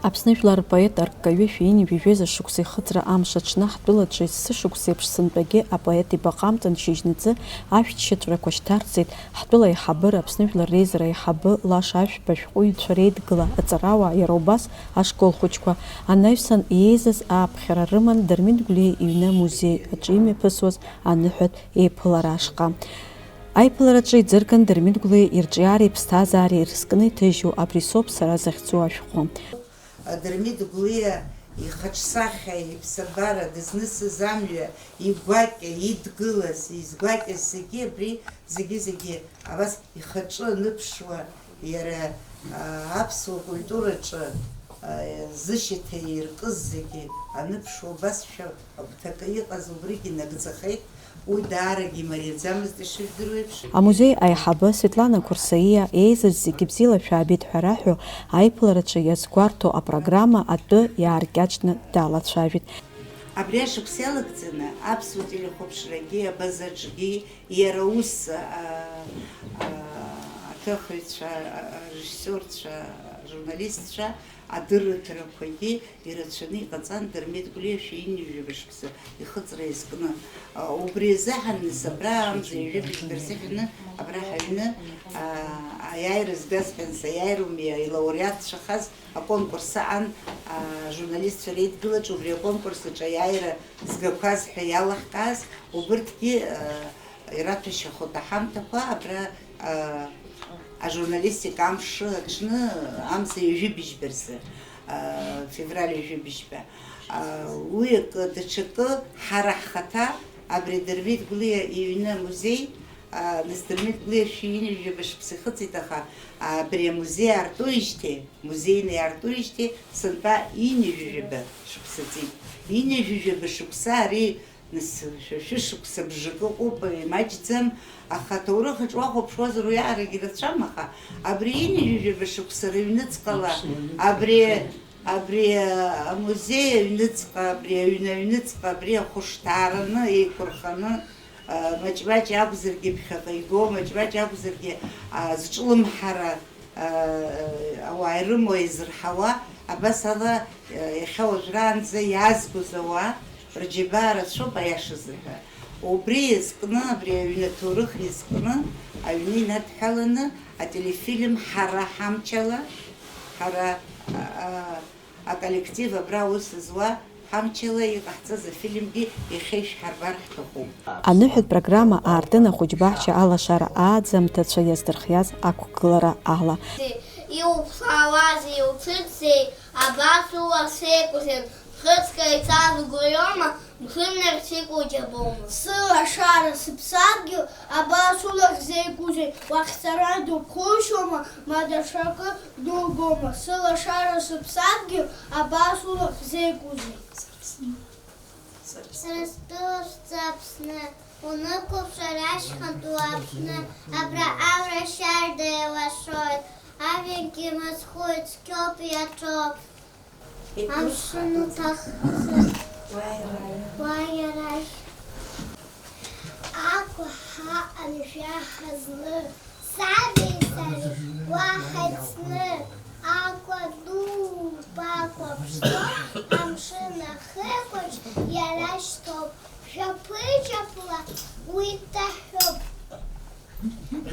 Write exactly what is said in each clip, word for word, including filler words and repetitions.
Аԥсны жәлар рпоет арккаҩы шәи ҩынҩажәи жәеиза шықәса ихыҵра амш аҽны ҳтәылаҿы есышықәсеиԥш сынтәагьы апоет ибаҟа амҵан шьыжьнаҵы ашәҭшьыҵәрақәа шьҭарҵеит ҳтәыла аиҳабыра, Аԥсны Жәлар Реизара аиҳабы Лаша Ашәба ашәҟәыҩҩцәа реидгыла аҵарауаа, иара убас ашкол хәыҷқәа. Анаҩсан иеизаз ааԥхьара рыман Дырмит Гәлиа иҩны амузеи аҿы имҩаԥысуаз аныҳәатә еиԥылара ашҟа. Аиԥылараҿы иӡырган Дырмит Гәлиа ирҿиареи иԥсҭазаареи ирызкны иҭыжьу Абри соуп сара захьӡу ашәҟәы. Дырмит Гәлиа ихаҿсахьа, иԥсабара, дызнысыз амҩа, игәакьа, идгылаз, изгәакьаз зегьы абри, зегьы-зегьы абас ихаҿы аныԥшуа, иара, а, аԥсуа культураҿы, а, зышьаҭа иркыз зегьы аныԥшуа, убасшәа агәҭакы иҟаз убригьы нагӡахеит. Уи даарагьы имариаӡамызт, ишыжәдыруа еиԥш. Амузеи аиҳабы Светлана Қәырсаиа еизаз зегьы бзиала шәаабеит ҳәа раҳәо, аиԥылараҿы иазгәарҭо апрограмма атәы иааркьаҿны далацәажәеит. Абри ашықәс иалагӡаны аԥсуа телехәаԥшрагьы, абазаҿгьы, иара ус, а, а, аҭыхыҩцәа, а, арежиссиорцәа, ажурналистцәа адырраҭарақәагьы ирацәаны иҟаҵан, Дырмит Гәлиа шәи ҩынҩажәи жәаба шықәса ихыҵра иазкны. А, убри азыҳәан нас абра амза ҩажәи быжьба рзыҳәаны абра ҳаҩны, а, аиааира згаз ҳәа, нас аиааира ауми илауреатцәахаз аконкурс аҟан, а, ажурналистцәа реидгылаҿы, убри аконкурс аҿы аиааира згақәаз ҳәа иалаҳкааз, убырҭгьы, а, ираҭәашьахоит аҳамҭақәа, абра, а, ажурналистика амш аҽны, амза ҩажәи быжьба рзы, а, февраль ҩажәи быжьба. А, уи акы, даҽакы, ҳара ҳхаҭа абри Дырмит Гәлиа иҩны амузеи, а, нас Дырмит Гәлиа шәи ҩынҩажәи жәаба шықәса ихыҵит, аха, а, абри амузеи аартуижьҭеи, музеины иаартуижьҭеи сынтәа ҩынҩажәи жәаба шықәса ҵит. Ҩынҩажәи жәаба шықәса ари Нас шәа шәышықәса бжакы ыҟоуп, имаҷӡам, аха аҭоурых аҿы уахәаԥшуазар уиаҟарагьы ирацәам, аха абри ҩынҩажәи жәаба шықәса рыҩныҵҟала, абри, абри амузеи аҩныҵҟа, абри аҩны аҩныҵҟа, абри ахәышҭаараны, еиқәырханы, а, маҷ-маҷ акәзаргьы ԥхьаҟа игоу, маҷ-маҷ акәзаргьы, а, зҿлымҳара, ауаа ирымоу, еизырҳауа, абас ала, иахьа уажәраанӡа иаазгоз ауаа рџьабаа рацәоуп, аиаша азыҳәа. Убри иазкны, абри аҩны аҭоурых иазкны, аҩны инадҳәаланы ателефильм ҳара ҳамчала, ҳара, а, а, аколлектив абра аус зуа ҳамчала иҟаҳҵаз афильмгьы иахьа ишәҳарбар ҳҭахуп. Аныҳәатә программа аартын ахәыҷбаҳча алашара ааӡамҭацәа иаздырхиаз ақәгылара ала. Иуԥшаауазеи, иуцәыӡзеи, абас улахь зеиқәузеи, ԥхыӡк ицаз угәырҩома, мшыннырцә иҟоу џьабоума? Сылашара сыԥсадгьыл, абас улахь зеиқәузеи, уахьцара дуԥхушьома, ма даҽакы дугома, сылашара сыԥсадгьыл, абас улахь зеиқәузеи? Сара стәыла шәҵа Аԥсны, унықәыԥш ара ашьхантәи уаԥшны, абра аура шьарда еилашоит, ажәҩангьы мыцхәы ицқьоуп, иаҿоуп. Амшын уҭаххыр, уааи арахь. Акәаҳа анжәа ҳазны, саби сареи уа ҳаицны, акәа ду бакәаԥсоуп, амшын ахықәаҿ иара шьҭоуп, жәаԥыџьаԥла уи даҳәоуп.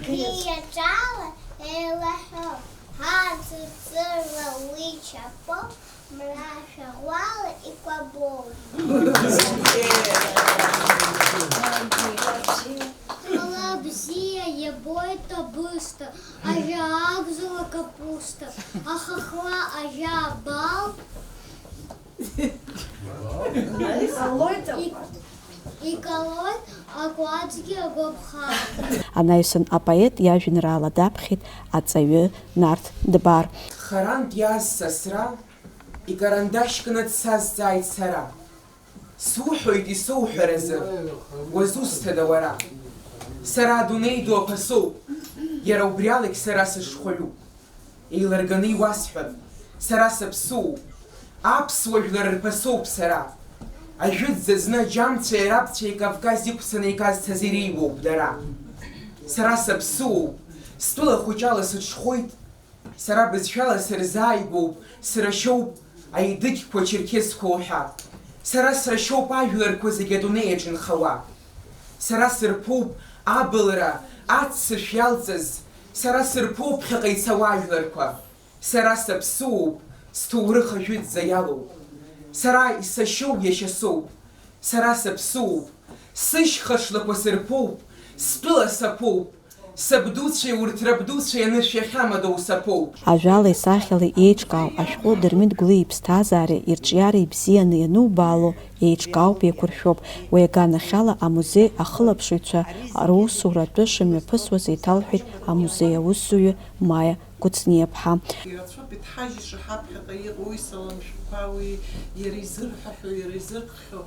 Бзиаҿала еилаҳәоуп, ҳацырцыруа уи чаԥоуп, мра шәаӷәала икәабоуп. Ала бзиа иабоит абысҭа, ажәа агзала капуста, ахахла ажәа абал. Ик-, икалоит акәаӡгьы агәаԥхара. Анаҩсан апоет иажәеинраала даԥхьеит аҵаҩы Нарҭ Дбар. Харантә иааз сасра, икарандашь кны дсазҵааит сара. Суҳәоит исоуҳәаразы, уазусҭада уара? Сара адунеи ду аԥасоуп, иара убри алагь сара сышхәаҩуп. Еилырганы иуасҳәап, сара саԥсуоуп, аԥсуа жәлар рԥасоуп сара. Ажәытәӡа зны аџьамцәеи арабцәеи Кавказ иқәцаны иказцаз иреиуоуп дара. Сара саԥсуоуп, стәыла хәыҷала сыҽхәоит, Сара бызшәала сырзааигәоуп, срашьоуп аедыгьқәа, черқьесқәа уҳәа. Сара срашьоуп ажәларқәа зегьы адунеи аҿы инхауа. Сара сырԥоуп абылра, аццышә иалҵыз, сара сырԥоуп ԥхьаҟа ицауа ажәларқәа. Сара саԥсуоуп, сҭоурых ажәытәӡа иалоуп. Сара исашьоу иашьа соуп. Сара саԥсуоуп, сышьха шлақәа сырԥоуп, стәыла саԥоуп, сабдуцәеи урҭ рабдуцәеи анышә иахьамадоу саԥоуп. Ажәалеи сахьалеи еиҿкаау ашәҟәы Дырмит Гәлиа иԥсҭазаареи ирҿиареи бзианы ианубаало, еиҿкаауп, еиқәыршәоуп. Уи аганахьала амузеи ахылаԥшыҩцәа русуратә шымҩаԥысуаз еиҭалҳәеит амузеи аусзуҩы Маиа Кәыҵниаԥҳа. Ирацәоуп иҭҳажьыша ҳаԥхьаҟа иҟоу уи салам шәҟәқәа, уи иара изырҳәахьоу, иара изыркхьоу.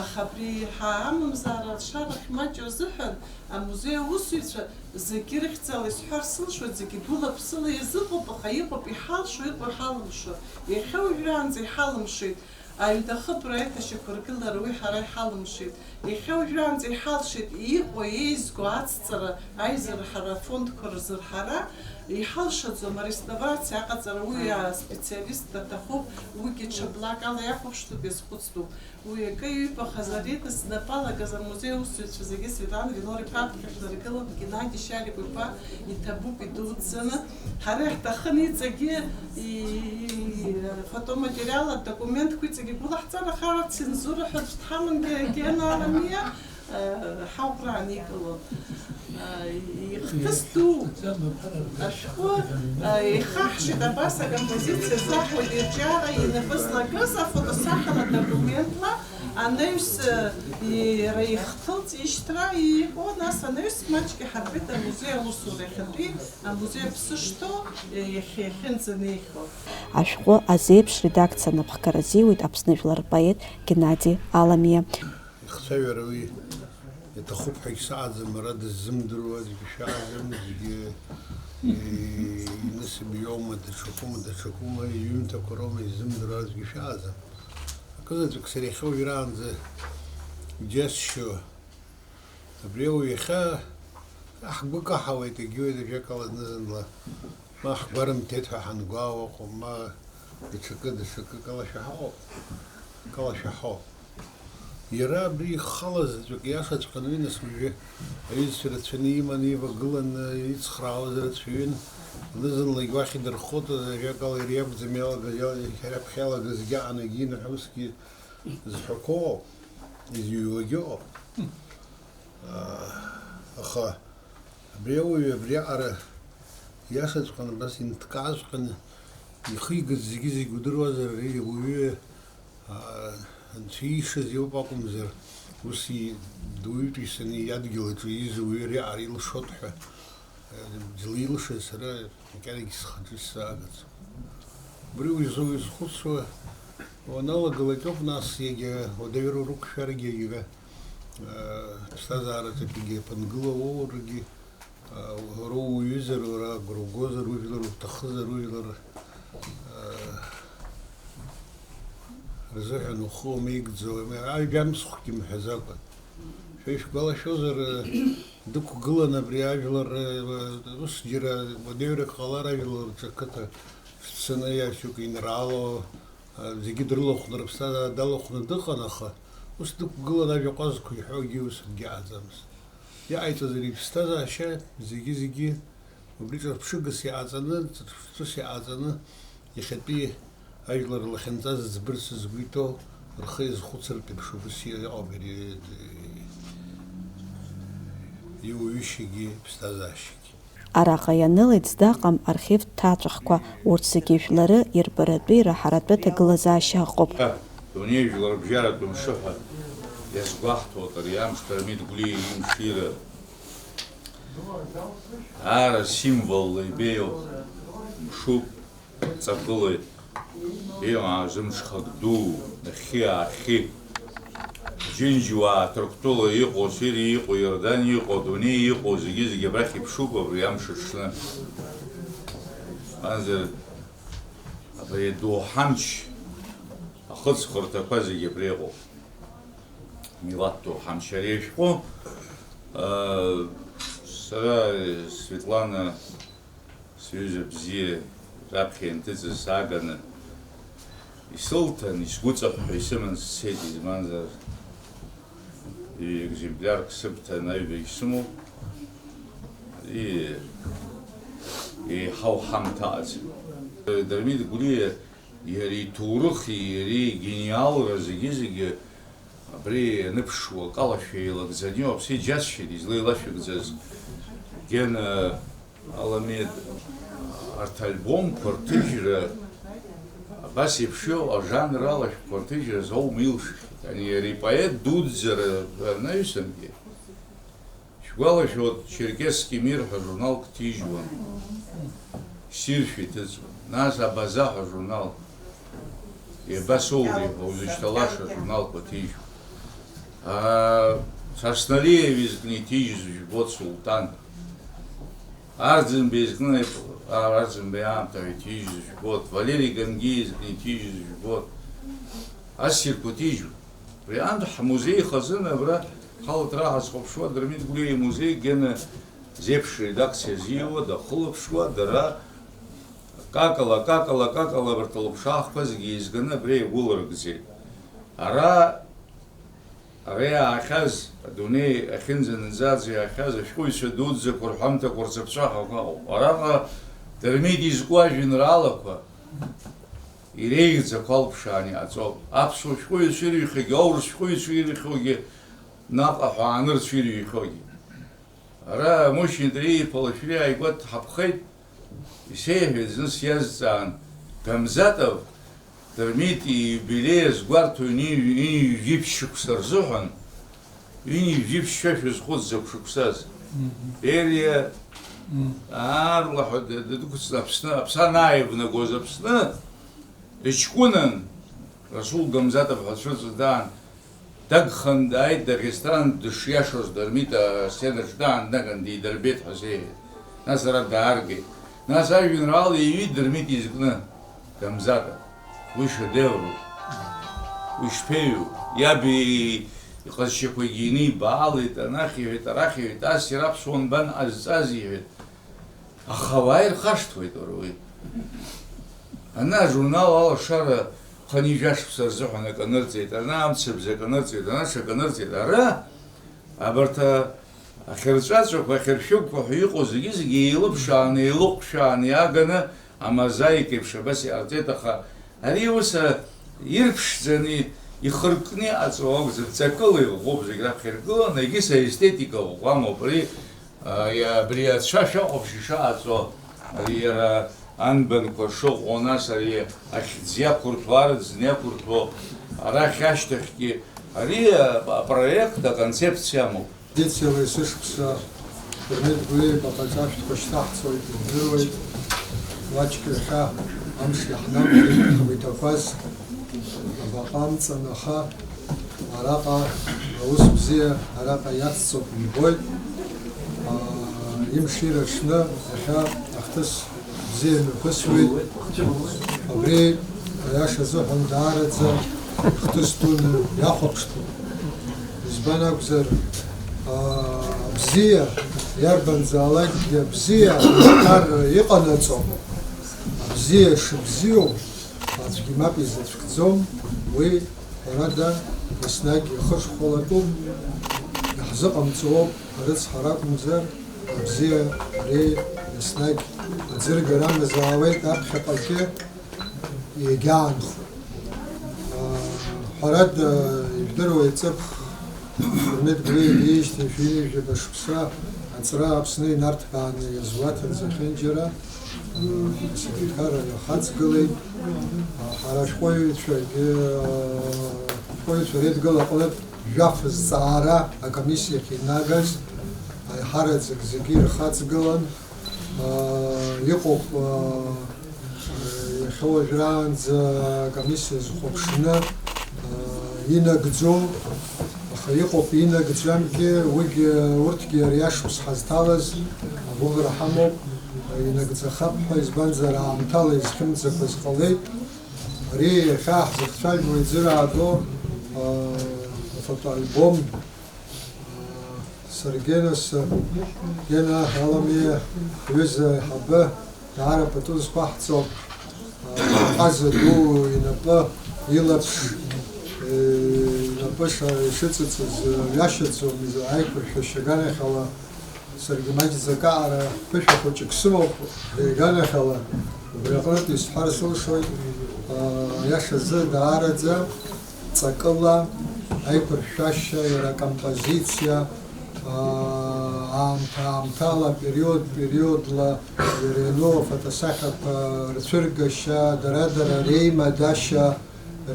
Аха абри ҳамамзаара алшарахь маҷу азыҳәан амузеи аусзуҩцәа зегьы рыхьӡала исҳәар сылшоит, зегьы гәыла-ԥсыла иазыҟоуп, аха иҟоуп иҳалшо, иҟоу ҳалымшо. Иахьа уажәраанӡа иҳалымшеит. Аҩнаҭа ахыбра аиҭашьақәыргылара уи ҳара иҳалымшеит. Иахьа уажәраанӡа иҳалшеит иҟоу, еизго ацҵара, аизара ҳара афондқәа рзырҳара, иҳалшаӡом ареставрациа аҟаҵара, уи аспециалист аҭахуп, уигьы ҽа блакала иахәаԥштәуп, иазхәыцтәуп. Уи акы иҩбахаз ари знапы алагаз амузеи аусзуҩцәа зегьы Светлана Вилор-иԥа аԥхьа шәнаргылан, Геннади Шьарик-иԥа иҭабуп идуӡӡаны. Ҳара иаҳҭахын иҵегьы и-, и-, фотоматериал, адокументқәа иҵегьы гәылаҳҵар, аха ацензура ҳәа аӡә дҳамангьы, Гена Аламиа, э, ҳауӷра аникылон. Э, ихҭыс ду ашәҟәы, э, ихаҳшьеит абас акомпозициа заҳуеит ирҿиара инапы злакыз афотосахьала документла анаҩс, э, иара ихҭылҵ ишьҭра иҟоу, нас анаҩс маҷк иҳарбеит амузеи аусура иахьатәи. Амузеи аԥсы шҭоу, иахьа иахьынӡанеихьоу. Ашәҟәы азеиԥш редакциа анапхгара азиуеит Аԥсны жәлар рпоет Геннади Аламиа. Ихцәажәара уи иаҭахуп ҳәагь саҟаӡам, ара дыззымдыруа аӡәгьы шәаҟаӡам, зегьы, и-, инысыб иоума, даҽакума, даҽакума, иҩымҭақәа роума иззымдыруа аӡәгьы шәаҟаӡам. Акызаҵәык сара иахьа уажәраанӡа иџьасшьо, абри ауаҩ иахьа ҳгәы каҳауеит, егьиуеит ажәакала зны-зынла. Ма ҳгәарымҭеит ҳәа ҳангәаауа ыҟоуп, ма даҽакы, даҽакы калашәа ҳаҟоуп, калашәа ҳауп. Иара абри ихала заҵәык иашаҵәҟьаны уи нас уажәы аҩызцәа рацәаны иманы, ивагыланы, ицхраауаз рацәаҩын. Зны-зынлагь уахь идырххоит, ажәакала, иара иакәӡам иалагаз, иара иаԥхьа иалагазгьы аҟан егьинаҳәа усгьы зҳәақәоу, изыҩуагьы ыҟоуп. Аха абри ауаҩы абриаҟара иашаҵәҟьаны, абас инҭкааҵәҟьаны ихигаз зегьы-зегь удыруазар, ари ауаҩы, аа, анцәа иишаз иоуп акәымзар, ус и-, дуаҩытәыҩсаны адгьыл аҿы изы уаҩы ариаҟара илшоит ҳәа, э, џьла илшаз сара макьанагьы схаҿы исзаагаӡом. Убри уизу-, изхәыцуа уаналагалак ауп, нас иагьа уадаҩра урықәшәаргьы, иага, э, ԥсҭазаараҿы акгьы ԥынгыла уоургьы, э, уара уҩызар, уара агәра угозар, ужәлар уҭахызар, ужәлар, э, рзыҳәан ухы уамеигӡо, аҩ-, амцхәгьы мҳәаӡакәа. Шәа ишәгәалашәозар, э, дықәгылан абри ажәлар, э, ус џьара уадаҩрак ҟалар, ажәлар рҿы ақыҭа шәцаны, иашьук инраало, э, зегьы дрылахәны, рыԥсҭазаара далахәны дыҟан, аха ус дықәгылан ажәа ҟәазқәа иҳәогьы ус акгьы ааӡамызт. Иҟаиҵаз ари иԥсҭазаашьа зегьы-зегьы убри ҿырԥшыгас иҟаҵаны, ҿырԥшыс иҟаҵаны, иахьатәи ажәлар лахьынҵа зыӡбырц згәы иҭоу, рхы иазхәыцыртә еиԥш убыс иҟоуп иара иуаҩышьагьы иԥсҭазаашьагьы. Араҟа ианылеит здаҟам архивтә ҭаацәахқәа, урҭ зегьы жәлары ирбаратәи раҳаратәы ҭагылазаашьа ыҟоуп. Дунеи жәларбжьаратә мшы ҳәа иазгәаҳҭоит ари амш Дырмит Гәлиа имшира. Ара символла ибеиоуп, мшуп, ҵакылоит. Иҟаз мшхак дуу, нахьхьи-аахьхьи. Џьынџьуаа Ҭырқәтәыла иҟоу, Сириа иҟоу, Иорданиа иҟоу, адунеи иҟоу зегьы-зегьы абрахь иԥшуп абри амш аҽны. Избанзар, абри адоуҳа амч, ахыҵхырҭақәа зегьы абри ыҟоуп. Милаҭ доуҳа амч ари ашәҟәы, аа, сара, Светлана, сҩыза бзиа, Раԥхьа ианҭыҵыз сааганы исылҭан, исгәыҵаҳәҳәа исыман сцеит, избанзар, ҩ-екземплиарк сыбҭан аҩбагь сымоуп. И-, еиҳау ҳамҭа аӡам. Дырмит Гәлиа иара иҭоурыхи иареи игениалра зегьы-зегьы абри аныԥшуа акалашәа еилагӡаны иоуп, сеиџьасшьеит излеилашәыгӡаз Гена Аламиа арҭ альбомқәа рҭыжьра, абас еиԥш иоу ажанр алашәқәа рҭыжьра заума илшахьеит. Ани ари поет дуӡӡара анаҩсангьы, шәгәалашәоит, Черкесский мир ҳәа журналк ҭижьуан, ссиршәа иҭыҵуан, нас Абаза ҳәа журнал, Иабасоури ҳәа, Узышьҭалаша журналқәа ҭижьуан. Аа, Сасналиев изкны иҭижьыз жәбоит Сулҭан. Арӡынба изкны, а, Арӡынба иаамҭа иҭижьыз жәбоит, Валери Гангиа изкны иҭижьыз жәбоит. Ассирқәа ҭижьуан. Убри аамҭа ҳмузеи хазына абра ҳалаҭра ҳазхәаԥшуа, Дырмит Гәлиа имузеи Гена Зеиԥш редакциа зиуа, дахылаԥшуа, дара какала, какала, какала абарҭ алыԥшаахқәа зегьы еизганы абри иагәыларыгӡеит. Ара, ара иаахьаз, адунеи ахьынӡанаӡаӡо иаахьаз ашәҟәыҩҩцәа дуӡӡақәа рҳәамҭақәа рцыԥҵәахақәа ыҟоуп. Араҟа Дырмит изку ажәеинраалақәа иреиӷьӡақәа алԥшааны иҟаҵоуп. Аԥсуа шәҟәыҩҩцәа ирыҩхьагьы, аурыс шәҟәыҩҩцәа ирыҩхьоугьы, наҟ аҳәаанырцә ирыҩхьоугьы. Ара Мушьни Андреи-иԥа Лашәриа ааигәа дҳаԥхеит, исеиҳәеит, зны сиазҵаан, Гамзатов Дырмит ииубилеи азгәарҭо ҩынҩажәи ԥшь шықәса рзыҳәан, ҩынҩажәи ԥшьшәа шәызхәыц закә шықәсаз. Бериа аарла ҳәа д-, ддәықәҵны Аԥсны, Аԥсны анааивнагоз Аԥсны дыҷкәынан, Расул Гамзатов ҳәа дцәыҵыз даан, Дагхан дааит Дагестан, дышиашоз Дырмит асценаҿ даан днаган дидырбеит ҳәа сеиҳәеит. Нас ара дааргеит. Нас ажәеинраала иҩит Дырмит изкны, Гамзатов. Уи шедевруп. Уи шԥеиу? Иаб иҟазшьақәагьы инибаалеит, анахь иҳәеит, арахь иҳәеит, ас иара аԥсуа нбан ҟазҵаз иҳәеит. Аха ауаа ирхашҭуеит, уара, уи. Ана ажурнал Алашара хынҩажәа шықәса рзыҳәан акы анырҵеит, ана амцабз акы анырҵеит, ана ҽакы анырҵеит. Ара, абарҭ а-, ахьырҵәаҵәақәа, ахьыршәыгқәа ҳәа иҟоу зегьы-зегьы еилыԥшааны, еилыҟәшәааны иааганы амозаика еиԥш абас иҟарҵеит, аха ари ус, а, ирԥшӡаны, ихыркны иҟаҵоу акәзар, ҵакыла иӷәӷәоуп зегь раԥхьа иргыланы, егьыс аестетика ӷәӷәа амоуп. Ари, а, иа-, абри ацәа шәахәаԥш ишаҟаҵо, ари иара анбанқәа шыӷәӷәо, нас ари ахьӡ иақәырҭәо, арӡны иақәырҭәо, арахь ашьҭахьгьы, ари, а, апроект, аконцепциа амоуп. Традициала есышықәса Дырмит Гәлиа ибаҟа аҿашәҭқәа шьҭаҳҵоит, ижәдыруеит. Маҷк ҩахьа амш иаҳнамҭеит, ҳмиҭақәаз абаҟа амҵан, аха араҟа аус бзиа араҟа иацҵоуп, ибоит. Аа, имшира аҽны иахьа ахҭыс бзиа мҩаԥысуеит. Абри, аиаша азыҳәан, даараӡа хҭыс дуны иахәаԥштәуп. Избан акәзар, аа, абзиа, иарбанзаалакгьы абзиа аҳәынҭқарра иҟанаҵо, абзиа шыбзиоу аӡәгьы мап изацәкӡом, уи ҳәарада, еснагь ихышхәалатәуп, иаҳзыҟамҵоуп, арыцҳара акәымзар, абзиа ари еснагь аӡыргара амазаауеит аԥхьаҟагьы. Иагьаанхоит. Ҳәарада, ижәдыруа иҵыԥх, Дырмит Гәлиа диижьҭеи шәи ҩажәаба шықәса аҵра Аԥсны инарҭбааны иазгәаҭан зехьынџьара, асекретар иахаҵгылеит. Ҳара ашәҟәыҩҩцәагьы, ашәҟәыҩҩцәа реидгыла аҟнытә жәаф зҵаара акомиссиахь инагаз аиҳараӡак зегьы ирхаҵгылан. Иҟоуп, иахьа уажәраанӡа акомиссиа зхәаԥшны инагӡоу, аха иҟоуп инагӡамгьы, уигьы, урҭгьы ари ашықәс ҳазҭалаз агәыӷра ҳамоуп, инагӡахап ҳәа, избанзар, аамҭала изхьымӡақәаз ҟалеит. Ари иахьа ҳзыхцәажәо иӡыраагоу афотоальбом, саргьы нас, Гена Аламиа ҳҩыза аиҳабы, Даара пату зқәаҳҵо, а, ҟаза ду инапы, илаԥш, э, инапы ша-, ишыҵыҵыз, э, ҩашьаӡом, изы-, аиқәыршәашьа аганахьала саргьы маҷӡак аҟара ԥышәа хәыҷык сымоуп, аганахьала убри аҟнытә исҳәар сылшоит, а, аиашазы даараӡа ҵакыла аиқәыршәашьа, иара акомпозициа, аа, аамҭа-аамҭала, период-периодла иара иану афотосахьақәа рцәыргашьа, дара-дара реимадашьа,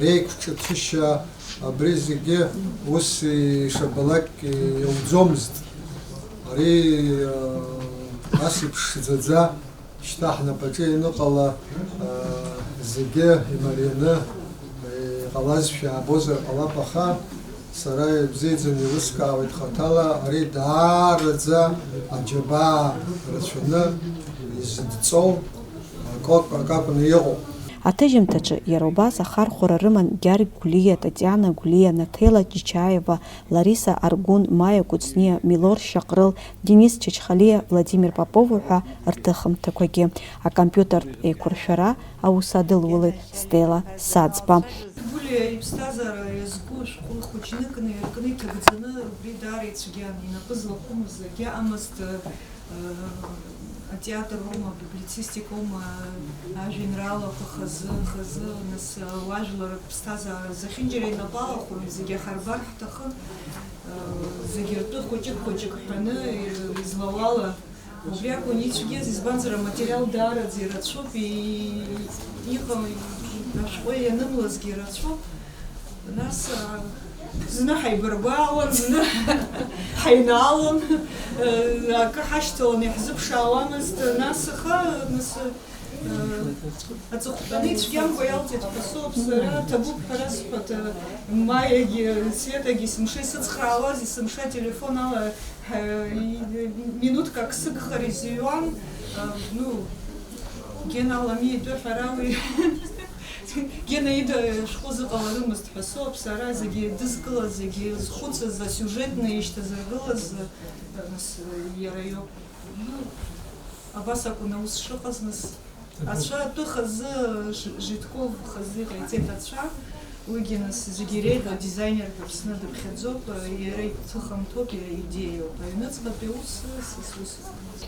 реиқәҿыҭышьа, абри зегьы ус ишабалак иауӡомызт. Ари, аа, ас иԥшӡаӡа Шьҭа ҳнапаҿы ианыҟала, аа, зегьы имарианы иҟалазшәа аабозар ҟалап, аха сара ибзиаӡаны еилыскаауеит хаҭала, ари даараӡа аџьабаа рацәаны изыдҵоу акоуп, акакәны иҟоуп. Аҭыжьымҭаҿы иара убас ахархәара рыман Гьаргь Гәлиа, Татиана Гәлиа, Наҭела Ҷичаева, Лариса Аргәын, Маиа Кәыҵниа, Милор Шьаҟрыл, Денис Чачхалиа, Владимир Попова ҳәа рҭыхымҭақәагьы. Акомпиутертә еиқәыршәара аус адылулеит Стелла Саӡба. Гәлиа иԥсҭазаара иазку шәҟәы хәыҷнык наиркны иҭагӡаны, убри даара ицәгьан, инапы злахәымыз акгьы ыҟамызт, э, атеатр аума, апублицистика аума, ажәеинраалақәа хазы, хазы, нас, э, уажәлар рыԥсҭазаара зехьынџьара инапы алахәын, зегьы ахарбар ҳҭахын, э, зегьы ртәы хәыҷык-хәыҷык ҳәаны, э, излауала. Убри акәын ицәгьаз, избанзар, аматериал даараӡа ирацәоуп, и-, иҟам, ашәҟәы ианымлазгьы ирацәоуп. Нас, а, зны ҳаибаргәаауан, зны ҳаинаалон, э, акы ҳашьҭалан иаҳзыԥшаауамызт, нас, аха, нас, э, аҵыхәтәаны ицәгьамкәа иалҵит ҳәа соуп сара, ҭабуп ҳәа расҳәоит, э, Маиагьы, Светагьы, есымша исыцхраауаз, есымша ателефон ала Ҳа, и-, минуҭк ак сыгхар изыҩуан, а, ну, Гена Аламиа итәы ҳәара уи. Гена ида шәҟәы зыҟаларымызт ҳәа соуп сара, зегьы дызкылаз, зегьы зхәыцыз, асиужетны ишьҭазыргылаз, а, нас, иара иоуп. Ну, абас акәын аус шыҟаз, нас. Ацәа атәы хазы, Ж-, Житков хазы иҟаиҵеит ацәа, уигьы нас зегьы иреиӷьу адизайнер ҳәа Аԥсны дыԥхьаӡоуп, иара игәҭыхымҭоуп, иара идеиоуп. Аҩныҵҟатәи аус, са сус.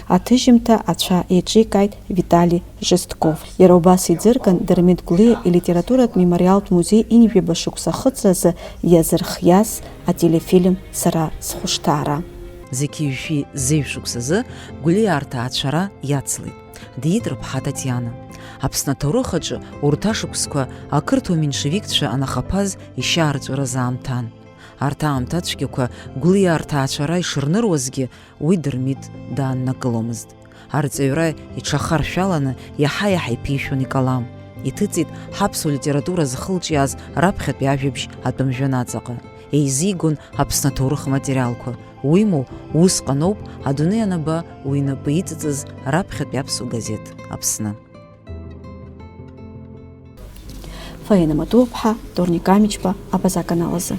Аҭыжьымҭа ацәа еиҿикааит Витали Жестков. Иара убас иӡырган Дырмит Гәлиа илитературатә мемориалтә музеи ҩажәи жәаба шықәса ахыҵразы иазырхиаз ателефильм Сара схәышҭаара. Зқьи жәшәи зеижә шықәсазы Гәлиа арҭаацәара иацлеит. Диит рыԥҳа Татиана. Аԥсны аҭоурых аҿы урҭ ашықәсқәа ақырҭуа меншевикцәа анахаԥаз ишьаарҵәыраз аамҭан. Арҭ аамҭа цәгьақәа Гәлиа арҭаацәара ишырныруазгьы, уи Дырмит дааннакыломызт. Арҵаҩра иҽахаршәаланы иаҳа-иаҳа иԥишәон икалам. Иҭыҵит ҳаԥсуа литература зхылҿиааз раԥхьатәи ажәабжь атәым жәҩан аҵаҟа. Еизигон Аԥсны аҭоурых аматериалқәа. Уимоу, усҟаноуп адунеи анаба уи инапы иҵыҵыз раԥхьатәи аԥсуа газеҭ Аԥсны. Фаина Матуаԥҳа, Торник Амичба, Абаза аканал азы.